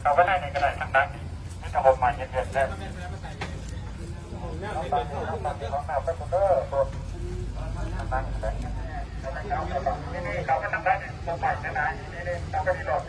ເຂົ້າໄປໃນນີ້ກໍໄດ້ ທາງໃນນີ້ມີແຕ່ຮົ່ມໄມ້ເຢັນໆເດ້. ເຂົ້າໄປ ເຂົ້າໄປ ເຂົ້າໄປເດີ ລົດທາງໃນນີ້ແຫຼະ ນີ້ໆ ເຂົ້າໄປທາງໃນນີ້ ລົມໄມ້ທາງໃນນີ້ ນີ້ໆ ເຂົ້າໄປທີ່ລົດ.